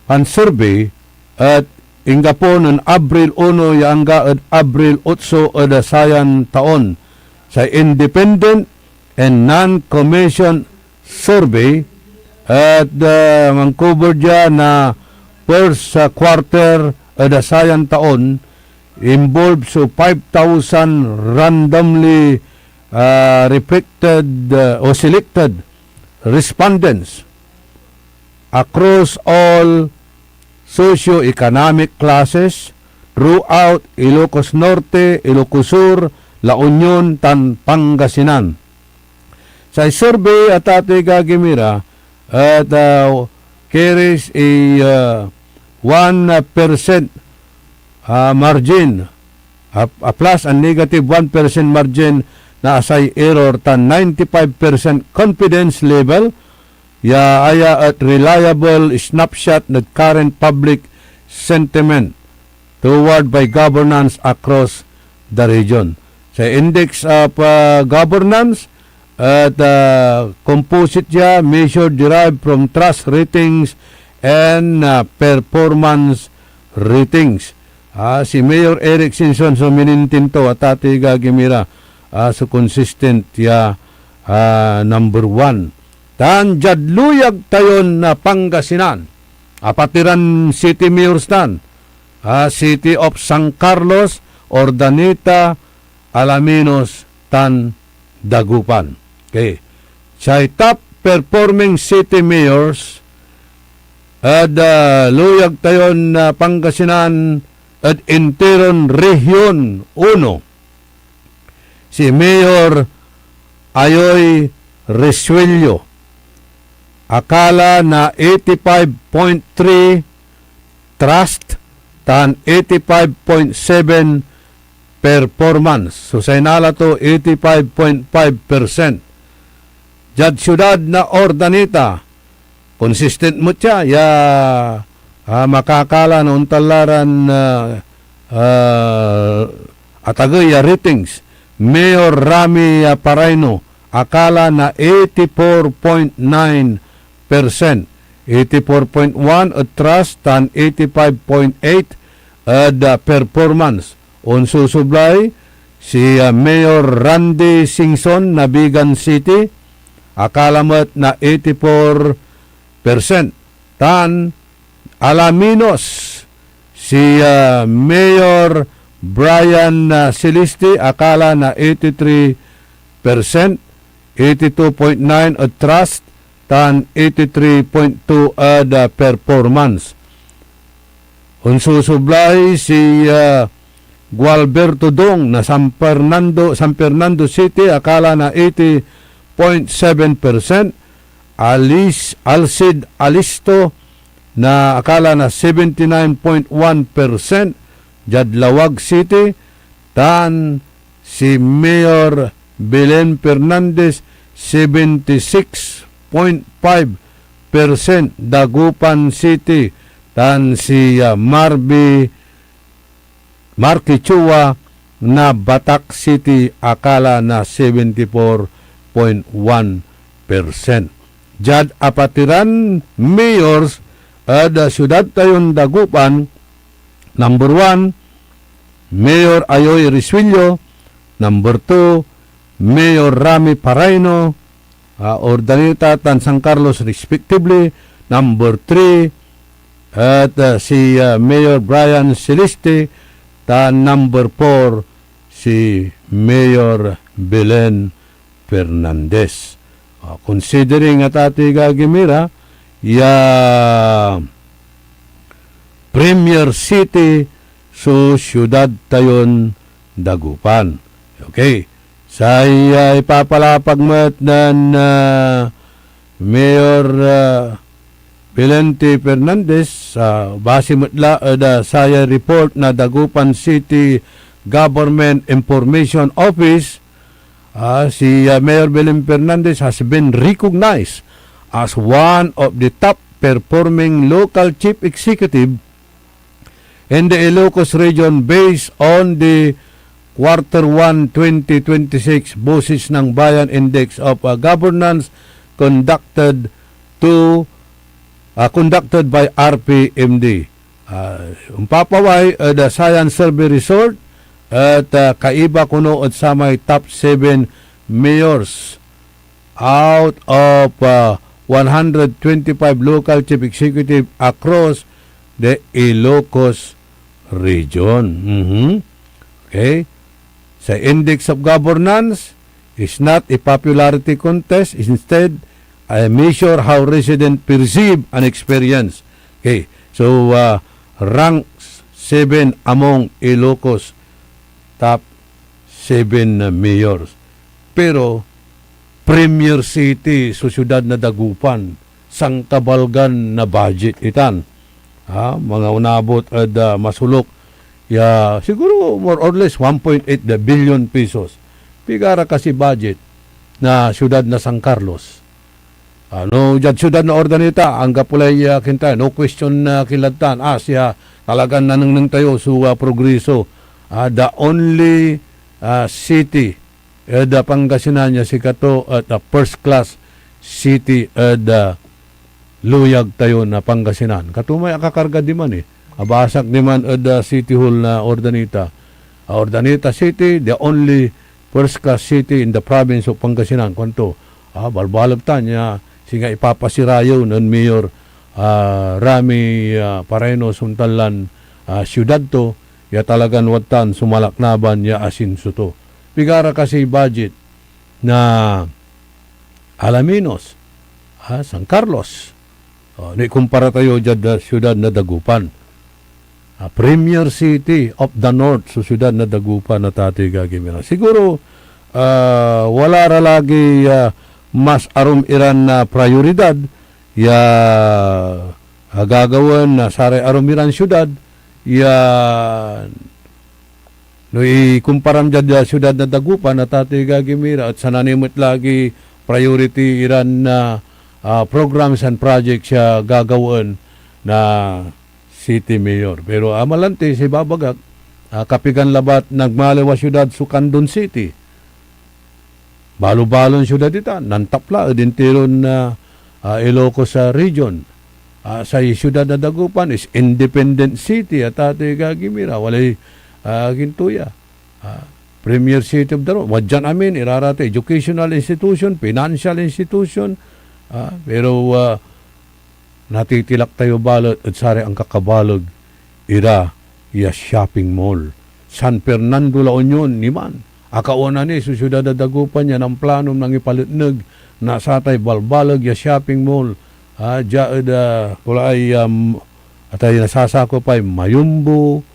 pan-survey et inggapo nen Abril uno ya angga ed Abril otso ed sayan taon. Say independent and non-commissioned survey et, ah, mancover dia na first, ah, quarter ed sayan taon, involved so five thousand randomly, ah, reflected, ah, o selected respondents across all socio-economic classes throughout Ilocos Norte, Ilocos Sur, La Union, tan Pangasinan. Say survey, atatoy gagimira, et, ah, carries a, ah, one percent, ah, margin, a, a plus and negative one percent margin na asay error tan ninety-five percent confidence level ya aya et reliable snapshot ed current public sentiment toward by governance across the region. Sa index of, ah, governance, et, ah, composite ya measure derived from trust ratings and, ah, performance ratings. Ah, si Mayor Eric Singson so minintinto, atatoy gagimira, ah, so consistent ya, ah, number one. Tan diad luyag tayon, ah, Pangasinan, apatiran city mayors tan, ah, City of San Carlos, Urdaneta, Alaminos, tan Dagupan. Okay. Say top performing city mayors ed, ah, luyag tayon, ah, Pangasinan ed interon Region uno, si Mayor Ayoy Resuello, akala na eighty-five point three trust tan eighty-five point seven performance. So, say nala to, eighty-five point five percent. Diad siudad na Urdaneta, consistent met ya, ya, ah, makakala na ontan la ran, ah, ah, atagey ya ratings. Mayor Rami, ah, Paraino, akala na eighty-four point nine percent, eighty-four point one ed trust tan eighty-five point eight ed, ah, performance. Onsusublay si, ah, Mayor Randy Singson na Vigan City, akala met na eighty-four percent. Tan Alaminos, si, ah, Mayor Brian, ah, Celeste, akala na eighty-three percent, eighty-two point nine ed trust, tan eighty-three point two ed, ah, performance. Onsusublay si, ah, Gualberto Dong na San Fernando, San Fernando City, akala na eighty point seven percent. Alis-, Alcid Alisto na akala na seventy-nine point one percent diad Laoag City, tan si Mayor Belen Fernandez, seventy-six point five percent, Dagupan City, tan si, ah, Marby Marky Chua na Batac City, akala na seventy-four point one percent. Diad apatiran mayors ed, ah, siudad tayon Dagupan, number one, Mayor Ayoy Risuello. Number two, Mayor Rami Paraino, ah, Urdaneta tan San Carlos respectively. Number three, et, ah, si, ah, Mayor Brian Celeste, tan number four, si Mayor Belen Fernandez. Ah, considering, atati, gagimira, ya Premier City so siudad tayon Dagupan. Okay. Say, ah, ipapalapag met nen, ah, Mayor, ah, Belen Fernandez, ah, base met la ed, ah, saya report na Dagupan City Government Information Office, ah, si, ah, Mayor Belen Fernandez has been recognized as one of the top performing local chief executive in the Ilocos region based on the quarter one twenty twenty-six Boses ng Bayan Index of, uh, Governance conducted to, uh, conducted by R P M D. Uh, ompapaway ed, uh, sayan survey result et, uh, kaiba kono ed samay top seven mayors out of, uh, one hundred twenty-five local chief executive across the Ilocos region. Mhm. Okay? Sa Index of Governance is not a popularity contest. Instead, a measure how residents perceive and experience. Okay. So, uh, ranks seven among Ilocos top seven na mayors. Pero, Premier City so siudad na Dagupan, sangkabalgan na budget itan. Ha, mga onabot ed, ah, masoluk ya siguro more or less one point eight billion pesos. Pigara kasi budget na siudad na San Carlos? Ano, diad siudad na Urdaneta, anggapo lay, ah, kinta, no question, ah, kilad tan, as ya talagan nanengneng tayo so, ah, progreso. Ah, the only, ah, city ed, ah, Pangasinan ya sikato et, ah, first class city ed, ah, luyag tayo na Pangasinan. Kato may akakarga diman, eh. Abasak diman ed, ah, City Hall na Urdaneta. Ah, Urdaneta City, the only first class city in the province of Pangasinan, kuanto. Ah, balbaleg tan ya singa ipapasirayew nen Mayor, ah, Rami, ah, Pareno Suntalan, ah, siudad to, ya talagan wadtan so malaknaban ya asenso to. Pigara kasi budget na Alaminos, ah, San Carlos. Oh, no ikumpara tayo diad, ah, siudad na Dagupan. Ah, Premier City of the North so siudad na Dagupan, atati, gagimira. Siguro, ah, wala ra lagi, ah, mas arum iran na prioridad ya, ah, gagawaen na saray arum iran siudad ya no ikumparam diad, ah, siudad na Dagupan, atati, gagimira, et sananey met lagi priority iran na, ah, programs and projects ya gagawaen na city mayor. Pero amalanti say ibabagak, ah, kapigan labat nagmaliw a siudad so Candon City. Balo-balon siudad itan, nantapla ed interon, ah, ah, Ilocos, ah, region. Ah, say siudad na Dagupan is independent city, atati, gagimira, walay, ah, ginto ya. Ah, premier city of the north. Wadyan amin, irarata educational institution, financial institution. Ah, pero, ah, natitilak tayo balet ed saray ankakabaleg ira ya shopping mall. San Fernando, La Union, niman. Akaona ni so siudad na Dagupan ya namplanon mangipaletneg na satay balbaleg ya shopping mall, ah, dia ed, ah, kulaay, um, atay nasasakopay Mayumbo,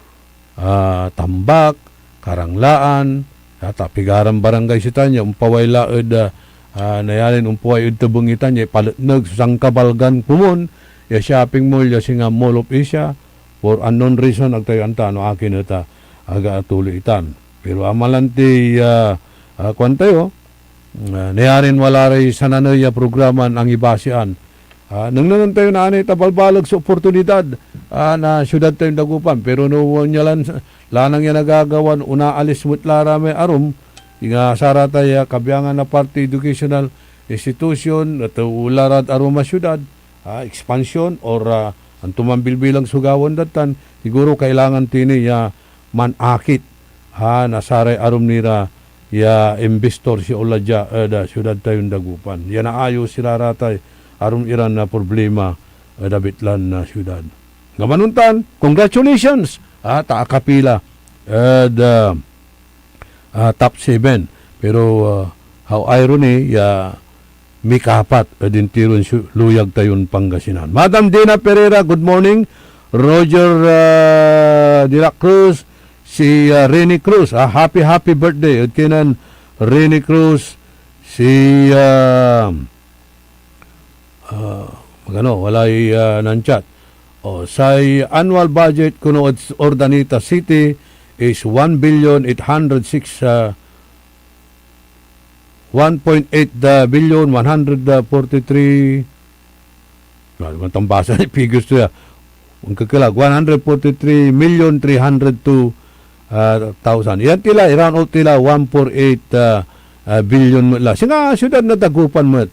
ah, Tambak, Karanglaan, ah, ta pigaran barangay sitan ya ompaway la ed, ah, ah, nayarin ompaway ed tebeng itan ya ipaletneg so sankabalgan komun ya shopping mall ya singa Mall of Asia. For unknown reason, ag tayo anta no akin et, ah, ag atuloy itan. Pero amalanti, ah, ah, kuan tayo, ah, nayarin wala ray sananey ya programan angibasian. Ah, nengnengen tayo na anay ta balbaleg so oportunidad, ah, na siudad tayon Dagupan. Pero no nia lan lanang ya nagagawan onaalis met la ra may arum, inga saratay, ah, kabiangan na party educational, institution, et wala rad arum a siudad, ah, expansion, or, ah, antoman bilbilang so gawaen dad tan, siguro kailangan ti ni ya manakit, ah, na saray arum ni ra ya investor si Oladya ed, ah, siudad tayon Dagupan. Ya naayos ira ratay arum iran, ah, problema ed abitlan na siudad. Ngamanon tan, congratulations, ah, ta akapila ed, ah, ah, top seven. Pero, ah, how irony ya mikapat ed intiron siu-, luyag tayon Pangasinan. Madam Dina Pereira, good morning. Roger, ah, de la Cruz, si, ah, Rene Cruz, ah, happy, happy birthday ed kinen Rene Cruz, si, ah, ah, magano, walay, ah, nan-chat. Oh, say annual budget kono ed Urdaneta City is one billion eight hundred six, ah, one point eight, ah, billion one hundred forty-three. Wala naman tambasa ni figures to ya. Ang kakelag, one hundred forty-three million three hundred two, ah, thousand. Yan tila, i-round out tila, one four eight, ah, ah, billion met la. Singa siudad na Dagupan met.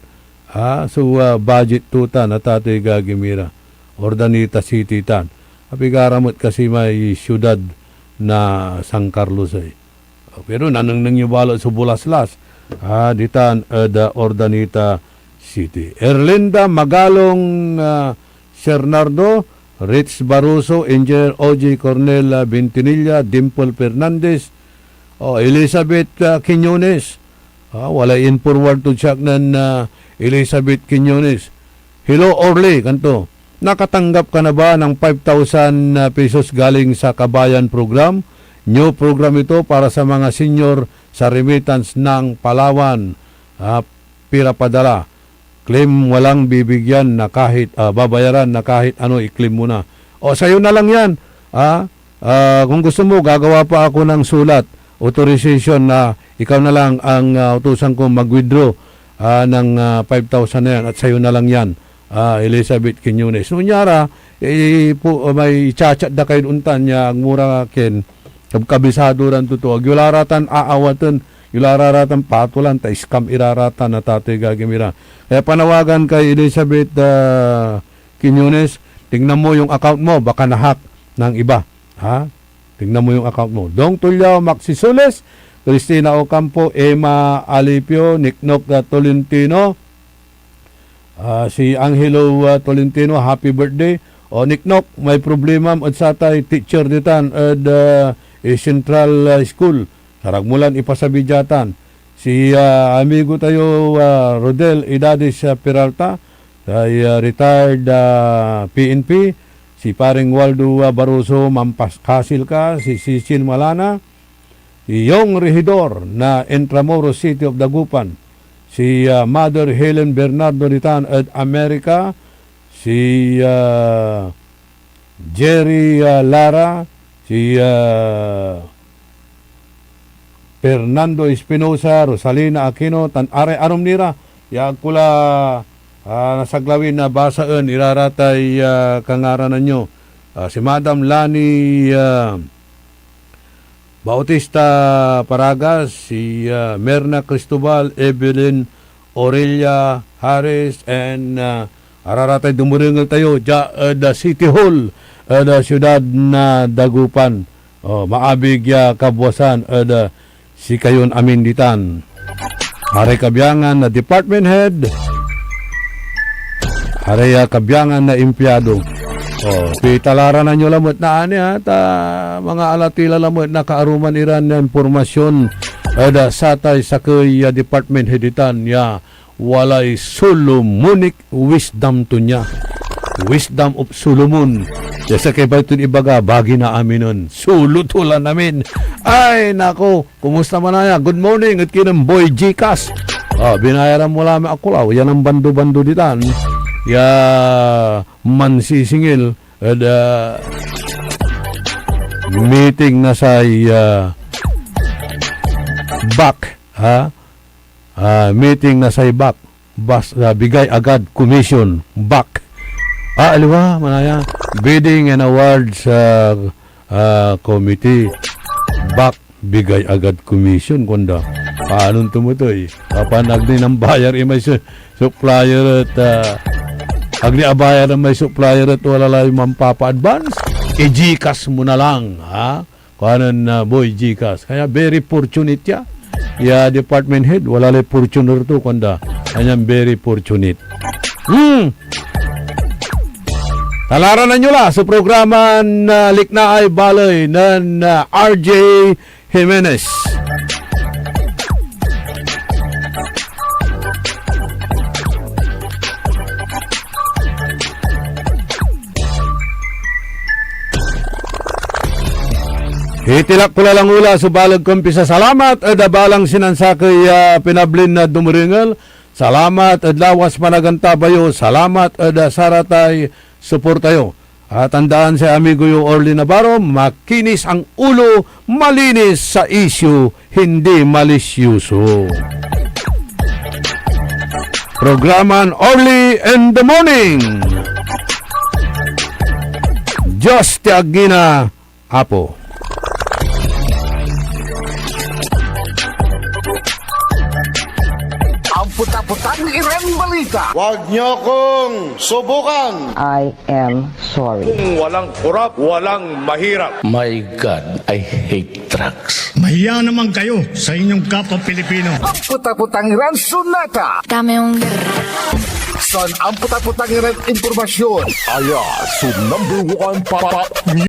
Ah, so, ah, budget to tan, atatoy gagimira. Urdaneta City tan. Apigara met kasi may siudad na San Carlos ay. Pero nanengneng yo balet so bulaslas, ah, ditan ed, ah, Urdaneta City. Erlinda Magalong, ah, Cernardo, Rich Baruso, Engineer O J Cornel, ah, Bentinilla, Dimple Fernandez, oh, Elizabeth, ah, Quiñones. Ah, walay in-forward tod siak nen, ah, Elizabeth Quiñones. Hello, Orly, kanto. Nakatanggap ka na ba ng five thousand pesos galing sa Kabayan Program? New program ito para sa mga senior sa remittance ng Palawan. Ah, pira padala. Claim, walang bibigyan na kahit, ah, babayaran na kahit ano i-claim mo na. O, sayo na lang yan. Ah, Ah, kung gusto mo, gagawa pa ako ng sulat, authorization na ikaw na lang ang, ah, utusan kong mag-withdraw, ah, ng, ah, five thousand na yan at sayo na lang yan, ah, Elizabeth Quiñones. So, nyara, eh, po, may chat-chat da kayo ontan ya agmura ken kab-, kabisado ran totoo. Ag yo la ratan aawaten, yo la ratan patulan, ta scam ira ratan, atatoy gagimira. Kaya panawagan kay Elizabeth, ah, Quiñones, tingnan mo yung account mo, baka na-hack ng iba. Ha? Tingnan mo yung account mo. Dong Tullao, Maxi Soles, Cristina Ocampo, Emma Alipio, Niknok, ah, Tolentino, ah, si Angelo, ah, Tolentino, happy birthday. O, Niknok, may problema ed satay teacher ditan ed, ah, eh, Central, ah, School. Sarag mo lan ipasabi diatan. Si, ah, amigo tayo, ah, Rodel Idades, ah, Peralta, ay, ah, retired, ah, P N P, si Pareng Waldo, ah, Barroso, mampaskasil ka, si Cecil Malana, iyong rehidor na Intramuros City of Dagupan, si, ah, Mother Helen Bernardo ditan ed Amerika, si, ah, Jerry, ah, Lara, si, ah, Fernando Espinosa, Rosalina Aquino, tan aray arum ni ra, ya ag ko la, ah, nasaglawin na basaen, ira ratay, ah, kangaranan yo. Ah, si Madam Lani, ah, Bautista Paragas, si, ah, Merna Cristobal, Evelyn Aurelia Harris, and, ah, araratay dumerengel tayo dia ed, ah, City Hall ed, ah, siyudad na Dagupan. Oh, maabig ya kabuasan ed, ah, sikayon amin ditan. Aray kabiangan na department head, aray, ah, kabiangan na empleyado. Oh, pitalaran yo lamet na ani, ha, ta mga alatila lamet na kaaruman iran ya impormasyon ed, ah, satay sakey ya department head ditan ya walay Solomonic wisdom to nia. Wisdom of Solomon. Ya sakey bay ton ibaga, bagi na aminen. Solo to lan amin. Ay, nako. Kumusta manaya? Good morning, et kinen Boy Gcash. Ah, binayaran mo la may akulaw. Yan ang bando-bando ditan. Ya mansisingil ed, ah, meeting na say, ah, BAC, ha? Ah, meeting na say BAC. Bas-, ah, Bigay Agad Commission, BAC. Ah, aliwa, manaya. Bidding and Awards, ah, ah, Committee, BAC, Bigay Agad Commission, kuanda. Panon to met ey? Apan ag ni nambayar imay su-, supplier et, ah, ag ni abayar imay supplier et wala lay manpapa-advance? I-GCash mo na lang, ha? Kuanen, ah, Boy GCash. Kaya very fortunate ya. Ya department head, wala lay Fortuner to, kuanda. Kanyan very fortunate. Hmm. Talaranan yo la so programan, ah, Liknaay Baley nen, ah, R J Jimenez. Itilak ko la lang ula so baleg kon pisasalamat ed abalang sinansakey ya pinablin na dumerengel. Salamat ed lawas panagantaba yo. Salamat ed, ah, saratay suporta yo. Ah, tandaan si amigo yo Orly Navarro, makinis ang ulo, malinis sa isyu, hindi malisyoso. Programan Orly in the Morning. Diyos ti agina, Apo. Ampot-apotan iran balita. Huwag niyo kong subukan. I am sorry. Kung walang korap, walang mahirap. My God, I hate drugs. Mahiya naman kayo sa inyong kapwa Pilipino. Ampot-apotan iran sonata. Dame un San ampot-apotan iran impormasyon. Aya so number one pa, pa,